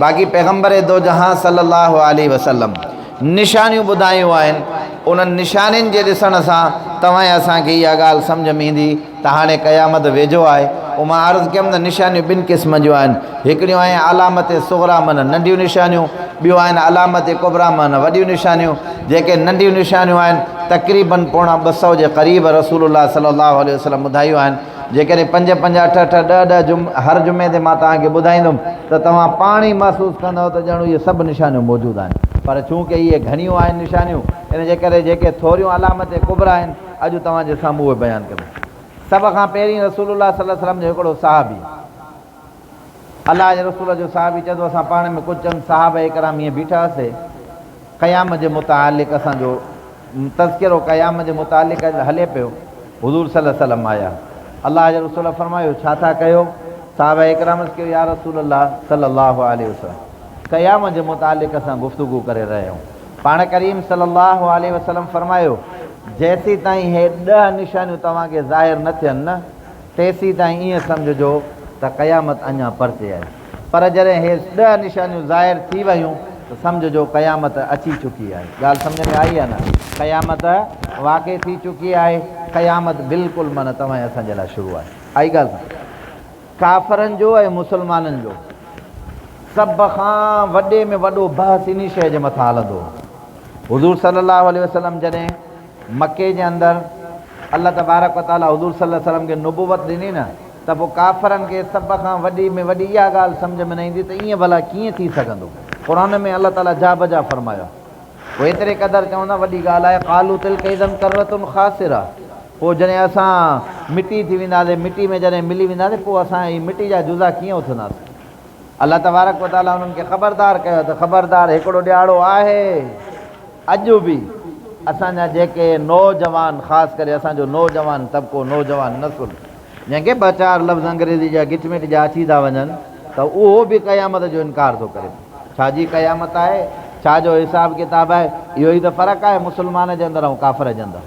باقي پيغمبر دو جهان صلي الله عليه وسلم نشانيون ٻڌايون آهن، انهن نشانين جي ڏسڻ سان توهان ۽ اسان کي اها ڳالهه سمجهه ۾ ايندي ته هاڻي قيامت ويجهو آهي. پوء مان عرض ڪيم ته نشانيون ٻن قسمن جون آهن، هڪڙيون آهن علامت صغريٰ معنيٰ ننڍيون نشانيون، ٻيون آهن علامت ڪبريٰ معنيٰ وڏيون نشانيون. جيڪي ننڍيون نشانيون آهن تقريباً پوڻا 200 جي قريب رسول الله صلي الله عليه وسلم ٻڌايون آهن. جيڪڏهن پنج پنج، اٺ اٺ، ڏهه ڏهه جم هر جمعي تي مان توهان کي ٻڌائيندم ته توهان پاڻ ئي محسوس ڪندؤ ته ڄڻ اهي سڀ نشانيون موجود آهن. پر چونڪه اهي گهڻيون آهن نشانيون، ان جي ڪري جيڪي ٿوريون علامت ڪبريٰ آهن، اڄ توهان جي سامهون اهي بيان ڪندس. سڀ کان پهرين رسول الله صلي الله عليه وسلم جو هڪڙو صحابي، الله جي رسول جو صحابي چئي ٿو، اسان پاڻ ۾ ڪجهه چند صحابه ڪرام ائين بيٺا هئاسي، قيام جي متعلق اسان جو تذڪرو قيام جي متعلق هلي پيو، حضور صلي الله عليه وسلم آيا، الله جي رسول فرمايو، ڇا ٿا ڪيو؟ صحابه ڪرام عرض ڪيو، يا رسول الله صلي الله عليه وسلم، قيام جي متعلق اسان گفتگو ڪري رهيا آهيون. پاڻ ڪريم صلي الله عليه وسلم فرمايو، جيسيتائين هي 10 نشانيون توهان کي ظاهر نه ٿين نه، تيسيتائين ائين سمجهجو ته قيامت اڃا پرتي آهي. پر جڏهن هي 10 نشانيون ظاهر ٿي ويون ته سمجهجو قيامت اچي چڪي آهي. ڳالهه سمجهه ۾ آئي يا نه؟ قيامت واقع ٿي چڪي آهي. قيامت بلڪل معنيٰ توهان ۽ اسان جي لاء شروع آهي. آئي ڳالهه سمجهه ۾؟ ڪافرن جو ۽ مسلمانن جو سڀ کان وڏي ۾ وڏو بحث انهي شيء جي مٿان هلندو هو. حضور صلي الله عليه وسلم جڏهن مڪي جي اندر الله تبارڪ و تعاليٰ حضور صلي الله عليه وسلم کي نبوت ڏني نه ته پوء ڪافرن کي سڀ کان وڏي ۾ وڏي اها ڳالهه سمجهه ۾ نه ايندي ته ائين ڀلا ڪيئن ٿي سگهندو. قرآن ۾ الله تعاليٰ جا بجا فرمايو آهي. پوء ايتري قدر چوندا وڏي ڳالهه آهي قالوا تلک اذا ڪرة خاسرة پوء جڏهن اسان مٽي ٿي وينداسين، مٽي ۾ جڏهن ملي وينداسين پوء اسان هي مٽي جا جزا ڪيئن اٿنداسين. الله تبارڪ و تعاليٰ انهن کي خبردار ڪيو ته خبردار هڪڙو ڏهاڙو آهي اڄ به اسان جا جيڪي نوجوان خاص ڪري اسان جو نوجوان طبقو نوجوان نسل جنهن کي ٻه چار لفظ انگريزي جا گٽ مٽ جا اچي ٿا وڃن ته اهو به قيامت جو انڪار ٿو ڪري ڇا جي قيامت آهي ڇا جو حساب ڪتاب آهي اهو ئي ته فرق آهي مسلمان جي اندر ۽ ڪافر جي اندر.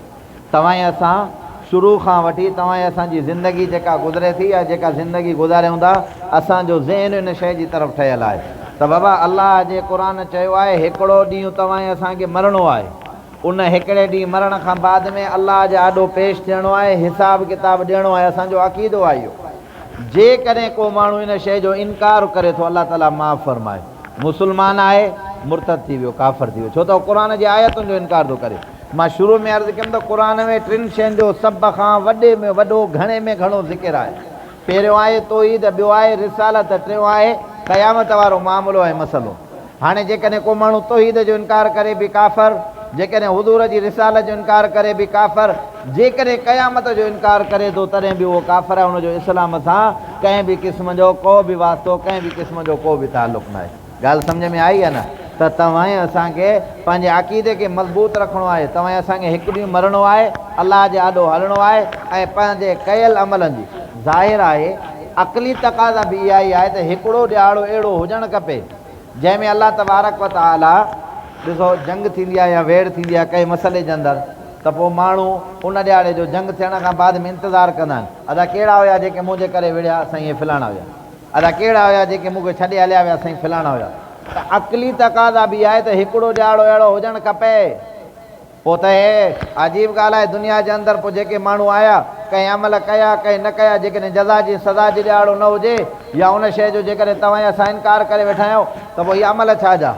توهان ۽ اسان شروع کان وٺي توهان ۽ اسان جي زندگي جيڪا گذري ٿي يا جيڪا زندگي گذاريون ٿا اسان جو ذهن ان شيء جي طرف ٺهيل آهي ته بابا الله جي قرآن چيو آهي هڪڙو ڏينهن توهان ۽ اسان کي مرڻو آهي ان هڪڙي ڏينهن مرڻ کان بعد ۾ الله جي آڏو پيش ٿيڻو آهي حساب ڪتاب ڏيڻو آهي اسان جو عقيدو آهي اهو. جيڪڏهن ڪو ماڻهو ان شيء جو انڪار ڪري ٿو الله تعاليٰ معاف فرمائي مسلمان آهي مرتد ٿي ويو ڪافر ٿي ويو ڇو ته هو قرآن جي آيتن جو انڪار ٿو ڪري. مان شروع ۾ عرض ڪيم ته قرآن ۾ ٽن شين جو سڀ کان وڏي ۾ وڏو گهڻي ۾ گهڻو ذڪر آهي. پهريون آهي توحيد، ٻيو آهي رسالت، ٽيون آهي قيامت وارو معاملو ۽ مسئلو. هاڻي جيڪڏهن ڪو ماڻهو توحيد جو انڪار ڪري به ڪافر، جيڪڏهن حضور جي رسالت جو انڪار ڪري به ڪافر، جيڪڏهن قيامت جو انڪار ڪري ٿو تڏهن به اهو ڪافر آهي، ان جو اسلام سان ڪنهن به قسم جو ڪو به واسطو، ڪنهن به قسم جو ڪو به تعلق ناهي. ڳالهه سمجهه ۾ آئي يا نه ته توهان ۽ اسان کي پنهنجي عقيدي کي مضبوط رکڻو آهي، توهان ۽ اسان کي هڪ ڏينهن مرڻو آهي، الله جي آڏو هلڻو آهي ۽ پنهنجي ڪيل عملن جي، ظاهر آهي عقلي تقاضا به اها ئي آهي ته هڪڙو ڏهاڙو اهڙو هجڻ کپي جنهن ۾ الله تبارڪ و تعاليٰ، ڏسو جنگ ٿيندي آهي يا ويڙهه ٿيندي آهي ڪنهن مسئلي جي اندر ته پوء ماڻهو ان ڏهاڙي جو جنگ ٿيڻ کان بعد ۾ انتظار ڪندا آهن، ادا ڪهڙا هيا جيڪي منهنجي ڪري وڙهيا، سائين اهي فلاڻا هيا. ادا ڪهڙا هيا جيڪي مون کي ڇڏي هليا ويا سائين فلاڻا هيا. ته عقلي تقاضا به آهي ته هڪڙو ڏهاڙو اهڙو هجڻ کپي. پوء ته هي عجيب ڳالهه آهي دنيا جي اندر پوء جيڪي ماڻهو آيا ڪنهن عمل ڪيا ڪنهن نه ڪيا جيڪڏهن جزا جي سزا جي ڏهاڙو نه هجي يا ان شيء جو جيڪڏهن توهان يا اسان انڪار ڪري ويٺا آهيون ته پوء هي عمل ڇا جا؟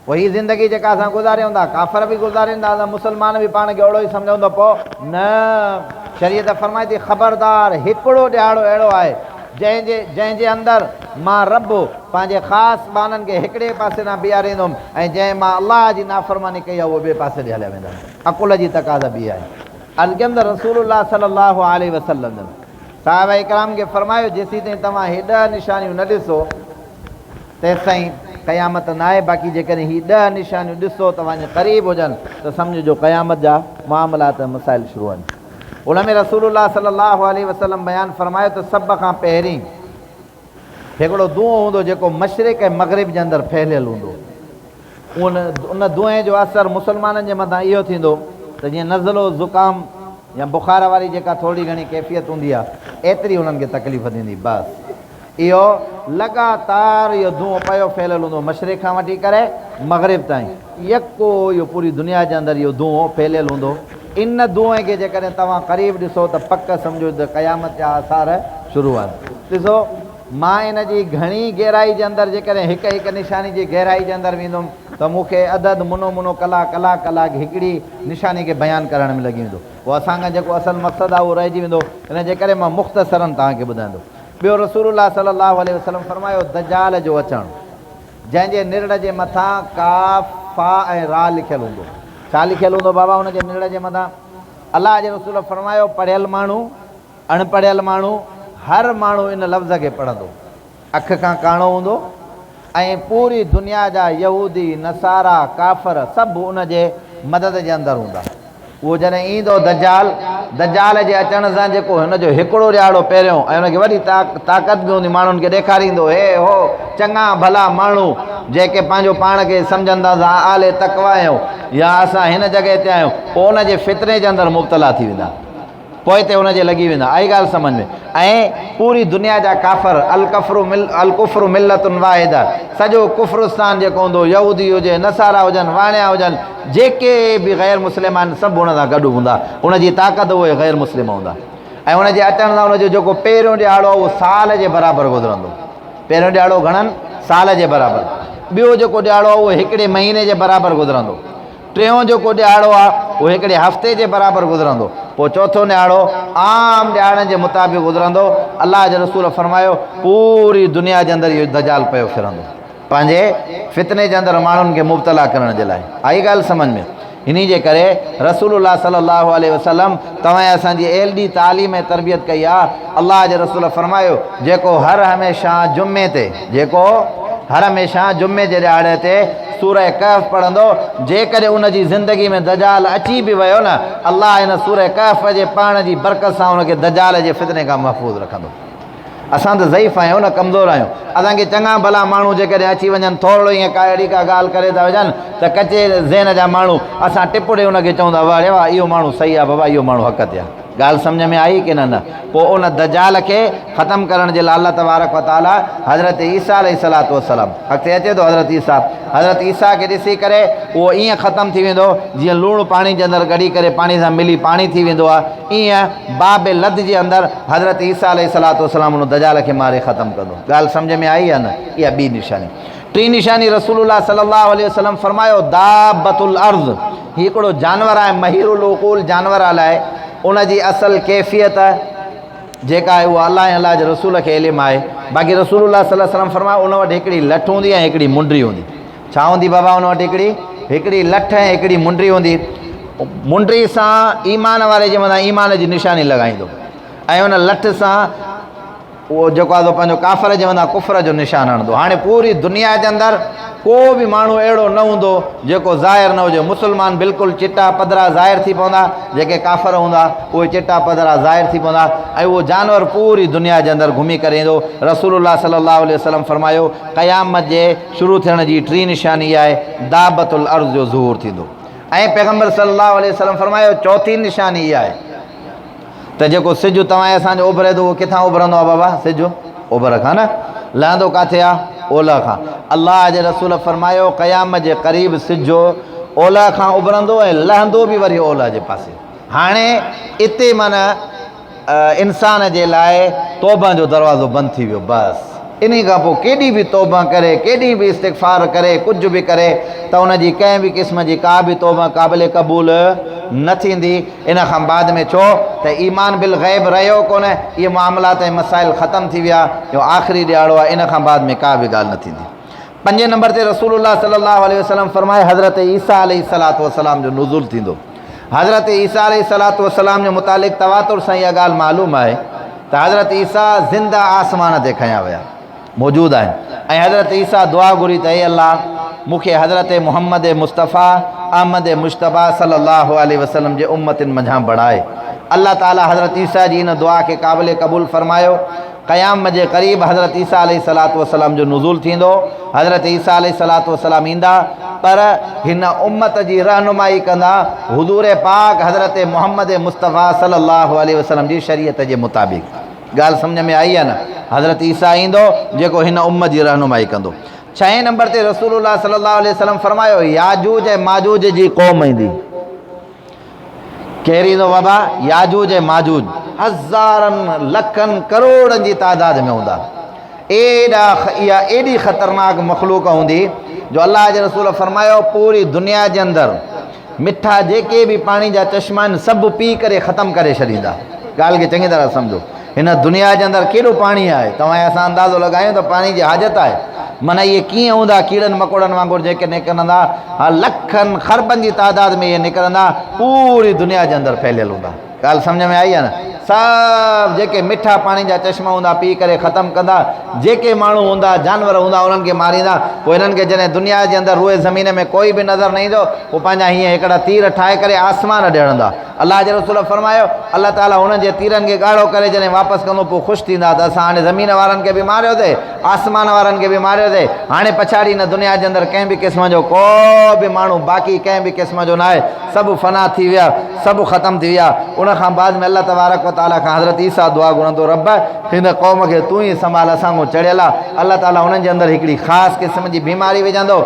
پوء هي زندگي جيڪا اسان گذاريون ٿا، ڪافر به گذارين ٿا، اسان مسلمان به پاڻ کي اهڙو ئي سمجهون ته پوء نه، شريعت فرمائي ٿي، خبردار هڪڙو ڏهاڙو اهڙو آهي، جنهن جي جنهن جي اندر مان رب پنهنجي خاص ٻانهن کي هڪڙي پاسي ڏانهن بيهاريندم ۽ جنهن مان الله جي نافرماني ڪئي آهي اهي ٻئي پاسي ڏي هليا ويندا. عقل جي تقاضا به اها آهي. عرض ڪيم ته رسول الله صلي الله عليه وسلم جن صحابه ڪرام کي فرمايو، جيسيتائين توهان هي 10 نشانيون نه ڏسو، تيستائين قيامت ناهي، باقي جيڪڏهن هي 10 نشانيون ڏسو توهان جي قريب هجن ته سمجهجو قيامت جا معاملات ۽ مسائل شروع آهن. ان ۾ رسول الله صلي الله عليه وسلم بيان فرمايو ته سڀ کان پهرين هڪڙو دونهون هوندو جيڪو مشرق ۽ مغرب جي اندر ڦهليل هوندو. ان دونهين جو اثر مسلمانن جي مٿان اهو ٿيندو ته جيئن نزلو، زڪام يا بخار واري جيڪا ٿورڙي گهڻي ڪيفيت هوندي آهي ايتري انهن کي تڪليف ٿيندي بس. اهو لڳاتار اهو دونهون پيو ڦهليل هوندو مشرق کان وٺي ڪري مغرب تائين يڪو اهو پوري دنيا جي اندر اهو دونهون ڦهليل هوندو. ان دونهين کي جيڪڏهن توهان قريب ڏسو ته پڪ سمجهو ته قيامت جا آثار شروع آهن. ڏسو مان ان جي گهڻي گهرائي جي اندر جيڪڏهن هڪ هڪ نشاني جي گهرائي جي اندر ويندم ته مون کي اڌ اڌ منو منو ڪلاڪ ڪلاڪ ڪلاڪ هڪڙي نشاني کي بيان ڪرڻ ۾ لڳي ويندو. پوء اسان کان جيڪو اصل مقصد آهي اهو رهجي ويندو. ان جي ڪري مان مختصراً توهان کي ٻڌائيندو. ٻيو رسول الله صلي الله عليه وسلم فرمايو، دجال جو اچڻ، جنهن جي نرڙ جي مٿان ڪاف، فا ۽ را لکيل هوندو. ڇا لکيل هوندو بابا ان جي نرڙ جي مٿان؟ الله جي رسول فرمايو، پڙهيل ماڻهو، اڻ پڙهيل ماڻهو، هر ماڻهو ان لفظ کي پڙهندو. اک کان ڪاڻو هوندو ۽ پوري دنيا جا يهودي، نصارا، ڪافر سڀ ان جي مدد جي اندر هوندا. اهو جڏهن ايندو دجال، دجال جي اچڻ سان جيڪو هن جو هڪڙو ڏهاڙو پهريون ۽ ان کي وڏي طاقت به هوندي ماڻهن کي ڏيکاريندو هي هو چڱا ڀلا ماڻهو جيڪي پنهنجو پاڻ کي سمجهن ٿا اسان اهل تقويٰ آهيون يا اسان هن جڳهه تي آهيون پوء ان جي فتني جي اندر مبتلا ٿي ويندا. پوئتي ان جي لڳي ويندا. آئي ڳالهه سمجهه ۾؟ ۽ پوري دنيا جا ڪافر، الڪفر مل الڪفر ملة واحده، سڄو ڪفرستان جيڪو هوندو، يهودي هجي، نصارا هجن، واڻيا هجن، جيڪي به غير مسلم آهن سڀ ان سان گڏ هوندا. ان جي طاقت اهي غير مسلم هوندا. ۽ ان جي اچڻ سان ان جو جيڪو پهريون ڏهاڙو آهي اهو سال جي برابر گذرندو. پهريون ڏهاڙو گهڻن سال جي برابر. ٻيو جيڪو ڏهاڙو آهي اهو هڪڙي مهيني جي برابر گذرندو. ٽيون جيڪو ڏهاڙو آهي اهو هڪڙي هفتي جي برابر گذرندو، پوء چوٿون ڏهاڙو عام ڏهاڙن جي مطابق گذرندو. الله جي رسول فرمايو، پوري دنيا جي اندر اهو دجال پيو ڦرندو، پنهنجي فتني جي اندر ماڻهن کي مبتلا ڪرڻ جي لاء. آئي ڳالهه سمجهه ۾؟ انهي جي ڪري رسول الله صلي الله عليه وسلم توهان ۽ اسان جي ايڏي تعليم ۽ تربيت ڪئي آهي. الله جي رسول فرمايو، جيڪو هر هميشه جمعي تي، جيڪو هر هميشه جمعي جي ڏهاڙي تي سورة ڪهف پڙهندو، جيڪڏهن ان جي زندگي ۾ دجال اچي به ويو نه، الله ان سورة ڪهف جي پڙهڻ جي برڪت سان ان کي دجال جي فتني کان محفوظ رکندو. اسان ته ضعيف آهيون نه، ڪمزور آهيون. اسان کي چڱا ڀلا ماڻهو جيڪڏهن اچي وڃن، ٿورڙو ائين ڪا اهڙي ڪا ڳالهه ڪري ٿا وجهن ته ڪچي ذهن جا ماڻهو اسان ٽپ ڏئي ان کي چئون ٿا واهه ڙي واهه اهو ماڻهو صحيح آهي بابا اهو ماڻهو حق تي آهي. ڳالهه سمجهه ۾ آئي ڪي نه نه؟ پوء ان دجال کي ختم ڪرڻ جي لاء الله تبارڪ و تعاليٰ حضرت عيسيٰ عليه الصلوة والسلام اڳتي اچي ٿو حضرت عيسيٰ حضرت عيسيٰ کي ڏسي ڪري اهو ائين ختم ٿي ويندو جيئن لوڻ پاڻي جي اندر ڳڙي ڪري پاڻي سان ملي پاڻي ٿي ويندو آهي ائين باب لد جي اندر حضرت عيسيٰ عليه الصلوة والسلام ان دجال کي ماري ختم ڪندو. ڳالهه سمجهه ۾ آئي يا نه؟ اها ٻي نشاني. ٽين نشاني رسول الله صلي الله عليه وسلم فرمايو دابة الارض هي هڪڙو جانور آهي مهير العقول جانور الائي ان جي اصل ڪيفيت جيڪا آهي اها الله ۽ الله جي رسول کي علم آهي باقي رسول الله صلي الله عليه وسلم فرمايو ان وٽ هڪڙي لٺ هوندي ۽ هڪڙي منڊي هوندي ڇا هوندي بابا ان وٽ هڪڙي هڪڙي لٺ ۽ هڪڙي منڊي هوندي منڊي سان ايمان واري جي مٿان ايمان جي نشاني لڳائيندو ۽ ان لٺ سان اهو جيڪو آهي سو پنهنجو ڪافر جي مٿان ڪفر جو نشان هڻندو. هاڻي پوري دنيا جي اندر ڪو به ماڻهو اهڙو نه هوندو جيڪو ظاهر نه هجي. مسلمان بلڪل چٽا پڌرا ظاهر ٿي پوندا، جيڪي ڪافر هوندا اهي چٽا پڌرا ظاهر ٿي پوندا ۽ اهو جانور پوري دنيا جي اندر گهمي ڪري ايندو. رسول الله صلي الله عليه وسلم فرمايو، قيامت جي شروع ٿيڻ جي ٽين نشاني اها آهي، دابة الارض جو ظهور ٿيندو. ۽ پيغمبر صلي الله عليه وسلم فرمايو، چوٿين نشاني اها آهي. ته جيڪو سج توهان ۽ اسان جو اڀري ٿو اهو ڪٿان اڀرندو آهي بابا؟ سج اوڀر کان نه لهندو ڪاٿي آهي؟ اولهه کان. الله جي رسول فرمايو قيامت جي قريب سج اولهه کان اڀرندو ۽ لهندو به وري اولهه جي پاسي. هاڻي اتي معنيٰ انسان جي لاء توبه جو دروازو بند ٿي ويو بس. انهي کان پوء ڪيڏي به توبه ڪري، ڪيڏي به استغفار ڪري، ڪجهه به ڪري ته ان جي ڪنهن به قسم جي ڪا به توبه قابل قبول نه ٿيندي. ان کان بعد ۾ ڇو ته ايمان بالغيب رهيو ڪونه، اهي معاملات ۽ مسائل ختم ٿي ويا، اهو آخري ڏهاڙو آهي، ان کان بعد ۾ ڪا به ڳالهه نه ٿيندي. پنجين نمبر تي رسول الله صلي الله عليه وسلم فرمايو حضرت عيسيٰ عليه الصلوة والسلام جو نزول ٿيندو. حضرت عيسيٰ عليه الصلوة والسلام جي متعلق تواتر سان اها ڳالهه معلوم آهي ته حضرت عيسيٰ زنده آسمان تي کنيا ويا موجود آهن ۽ حضرت عيسيٰ دعا گهري ته اي الله مون کي حضرت محمد مصطفيٰ احمد مجتبيٰ صلي الله عليه وسلم جي امتين منجهان بڻائي. الله تعاليٰ حضرت عيسيٰ جي ان دعا کي قابل قبول فرمايو. قيام جي قريب حضرت عيسيٰ عليه الصلوة والسلام جو نزول ٿيندو، حضرت عيسيٰ عليه الصلوة والسلام ايندا پر هن امت جي رهنمائي ڪندا حضور پاڪ حضرت محمد مصطفيٰ صلي الله عليه وسلم جي شريعت جي مطابق. ڳالهه سمجهه ۾ آئي يا نه؟ حضرت عيسيٰ ايندو جيڪو هن امت جي رهنمائي ڪندو. ڇهين نمبر تي رسول الله صلي الله عليه وسلم فرمايو، ياجوج ۽ ماجوج جي قوم ايندي. ڪير ايندو بابا؟ ياجوج ۽ ماجوج هزارن، لکن، ڪروڙن جي تعداد ۾ هوندا. ايڏا اها ايڏي خطرناڪ مخلوق هوندي جو الله جي رسول فرمايو پوري دنيا جي اندر مٺا جيڪي به پاڻي جا چشما آهن سڀ پي ڪري ختم ڪري ڇڏيندا. ڳالهه کي چڱي طرح سمجهو. هن دنيا جي اندر ڪيڏو پاڻي آهي، توهان ۽ اسان اندازو لڳايون ته پاڻي جي حاجت آهي. معنيٰ اهي ڪيئن هوندا ڪيڙن مڪوڙن وانگر جيڪي نڪرندا، ها لکن خربن جي تعداد ۾ اهي نڪرندا، پوري دنيا جي اندر ڦهليل هوندا. ڳالهه سمجهه ۾ آئي يا نه؟ سڀ جيڪي مٺا پاڻي جا چشما هوندا پي ڪري ختم ڪندا، جيڪي ماڻهو هوندا، جانور هوندا انهن کي ماريندا، پوء هنن کي جڏهن دنيا جي اندر روئي زمين ۾ ڪوئي به نظر نه ايندو، پوء پنهنجا هيئن هڪڙا تير ٺاهي ڪري آسمان ڏي هڻندا. الله جي رسول فرمايو، الله تعاليٰ هنن جي تيرن کي ڳاڙهو ڪري جڏهن واپس ڪندو پوء خوش ٿيندا ته اسان هاڻي زمين وارن کي به ماريوسي، آسمان وارن کي به ماريوسي، هاڻي پڇاڙي هن دنيا جي اندر ڪنهن به قسم جو ڪو به ماڻهو باقي ڪنهن به قسم جو ناهي، سڀ فنا ٿي ويا، سڀ ختم ٿي ويا. ان کان بعد ۾ الله تبارڪ و تعاليٰ کان حضرت عيسيٰ دعا گهرندو، رب! هن قوم کي تون ئي سنڀال اسان کان چڙهيل آ. الله تعاليٰ هنن جي اندر هڪڙي خاص قسم جي بيماري وجهندو،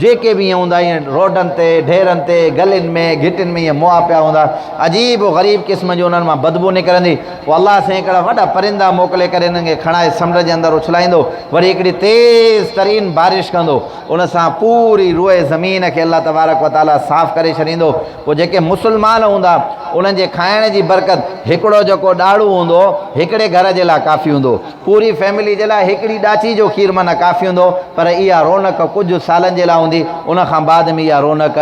جيڪي به ائين هوندا ائين روڊن تي، ڍيرن تي، گلين ۾، گهٽين ۾ ائين مئا پيا هوندا. عجيب و غريب قسم جي انهن مان بدبو نڪرندي. پوء الله سائين هڪڙا وڏا پرندا موڪلي ڪري انهن کي کڻائي سمنڊ جي اندر اڇلائيندو. وري هڪڙي تيز ترين بارش ڪندو. ان سان پوري روء زمين کي الله تبارڪ و تعاليٰ صاف ڪري ڇڏيندو. پوء جيڪي مسلمان هوندا انهن جي کائڻ جي برڪت هڪڙو جيڪو ڏاڙهون هوندو هڪڙي گهر جي لاء ڪافي هوندو. پوري فيملي جي لاء هڪڙي ڏاچي جو کير معنيٰ ڪافي هوندو پر اها رونق ڪجهه سالن جي لاء هوندي ان کان بعد ۾ اها رونق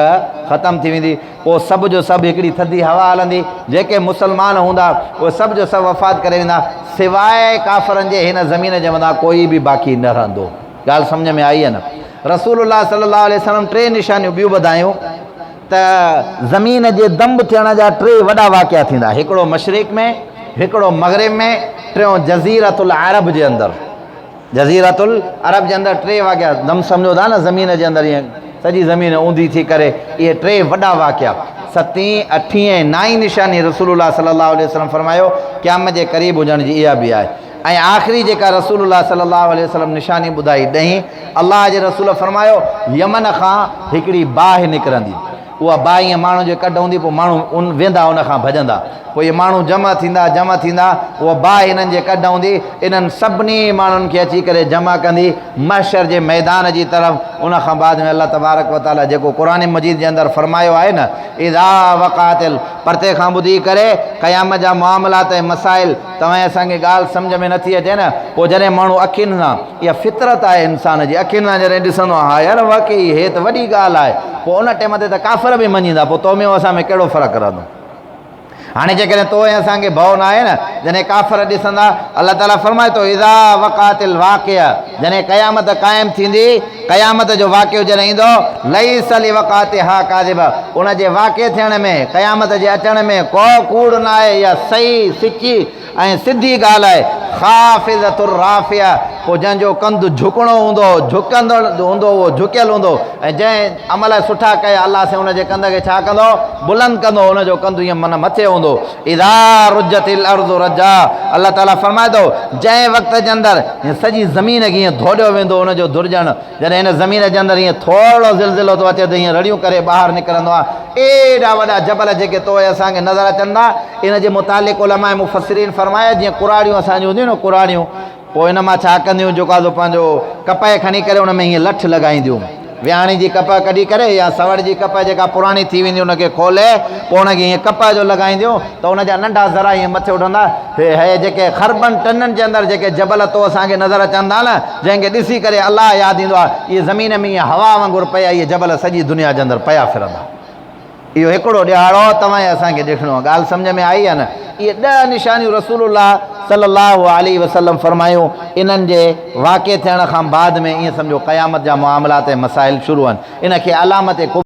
ختم ٿي ويندي پوء سڀ جو سڀ هڪڙي ٿڌي هوا هلندي جيڪي مسلمان هوندا اهي سڀ جو سڀ وفات ڪري ويندا سواء ڪافرن جي هن زمين جي مٿان ڪوئي به باقي نه رهندو. ڳالهه سمجهه ۾ آئي يا نه؟ رسول الله صلي الله عليه وسلم ٽي نشانيون ٻيون ٻڌايون ته زمين جي دنب ٿيڻ جا ٽي وڏا واقعا ٿيندا، هڪڙو مشرق ۾، هڪڙو مغرب ۾، ٽيون جزيرة العرب جي اندر. جزيرة العرب جي اندر ٽي واقعا، دم سمجهو ٿا نه زمين جي اندر ائين سڄي زمين اونڌي ٿي ڪري، اهي ٽي وڏا واقعا. ستين، اٺين ۽ نائين نشاني رسول الله صلي الله عليه وسلم فرمايو قيامت جي قريب هجڻ جي اها به آهي. ۽ آخري جيڪا رسول الله صلي الله عليه وسلم نشاني ٻڌائي ڏهين، الله جي رسول فرمايو، يمن کان هڪڙي باهه نڪرندي، اها باهه ائين ماڻهن جي ڪڍ هوندي، پوء ماڻهو ان ويندا ان کان ڀڄندا، پوء اهي ماڻهو جمع ٿيندا جمع ٿيندا، اها باهه انهن جي ڪڍ هوندي، انهن سڀني ماڻهن کي اچي ڪري جمع ڪندي محشر جي ميدان جي طرف، ان کان بعد ۾ الله تبارڪ وتعاليٰ جيڪو قرآن مجيد جي اندر فرمايو آهي نه، اذا وقعت ال پرتي کان ٻڌي ڪري قيامت جا معاملات ۽ مسائل توهان ۽ اسان کي ڳالهه سمجهه ۾ نٿي اچي نه، پوء جڏهن ماڻهو اکين سان، اها فطرت آهي انسان جي، اکين سان جڏهن ڏسندو آهي، ها يار واقعي هي ته وڏي ڳالهه آهي، پوء ان ٽيم تي ته ڪافر به مڃيندا، پوء تو ۾ ۽ اسان ۾ ڪهڙو فرق رهندو؟ هاڻي جيڪڏهن تو ۽ اسان کي ڀؤ ناهي نه، جڏهن ڪافر ڏسندا، الله تعاليٰ فرمائي ٿو، اذا وقعت الواقعة، جڏهن قيامت قائم ٿيندي، قيامت جو واقعو جڏهن ايندو، ليس لوقعتها ڪاذبة، ان جي واقع ٿيڻ ۾، قيامت جي اچڻ ۾، ڪو ڪوڙ ناهي، اها صحيح، سچي ۽ سڌي ڳالهه آهي، خافضة رافعة، پوء جنهن جو ڪنڌ جهڪڻو هوندو، جهڪندڙ هوندو، اهو جهڪيل هوندو ۽ جنهن عمل سٺا ڪيا، الله سائين ان جي ڪنڌ کي ڇا ڪندو؟ بلند ڪندو، ان جو ڪنڌ ائين من مٿي هوندو. اذا رجت الارض رجا، الله تعاليٰ فرمائي ٿو، جنهن وقت جي اندر هن سڄي زمين کي ائين ڌوڏيو ويندو، ان جو ڌرجڻ، جڏهن هن زمين جي اندر ائين ٿورڙو زلزلو ٿو اچي ته ائين رڙيون ڪري ٻاهر نڪرندو آهي، ايڏا وڏا جبل جيڪي تو ۽ اسان کي نظر اچن ٿا، ان جي متعلق علماء مفسرين فرمايو، جيئن ڪراڙيون اسان جون هونديون نه ڪراڙيون، پوء ان مان ڇا ڪنديون جيڪو آزو پنهنجو ڪپهه کڻي ڪري ان ۾ هيئن لٺ لڳائينديون. وياڻي جي ڪپهه ڪڍي ڪري يا سوڙ جي ڪپهه جيڪا پراڻي ٿي ويندي ان کي کولي پوء ان کي هيئن ڪپهه جو لڳائينديون ته ان جا ننڍا ذرا هيئن مٿي اٺندا. هي هي جيڪي خربن ٽنن جي اندر جيڪي جبل تو اسان کي نظر اچن ٿا نه جنهن کي ڏسي ڪري الله ياد ايندو آهي اهي زمين ۾ هيئن هوا وانگر پيا اهي جبل سڄي دنيا جي اندر پيا ڦرندا. اهو هڪڙو ڏهاڙو توهان ۽ اسان کي ڏسڻو آهي. ڳالهه سمجهه ۾ آئي يا نه؟ اهي ڏهه نشانيون رسول الله صلي الله عليه وسلم فرمايون، انهن جي واقع ٿيڻ کان بعد ۾ ائين سمجهو قيامت جا معاملات ۽ مسائل شروع آهن. ان کي علامت ڪبريٰ.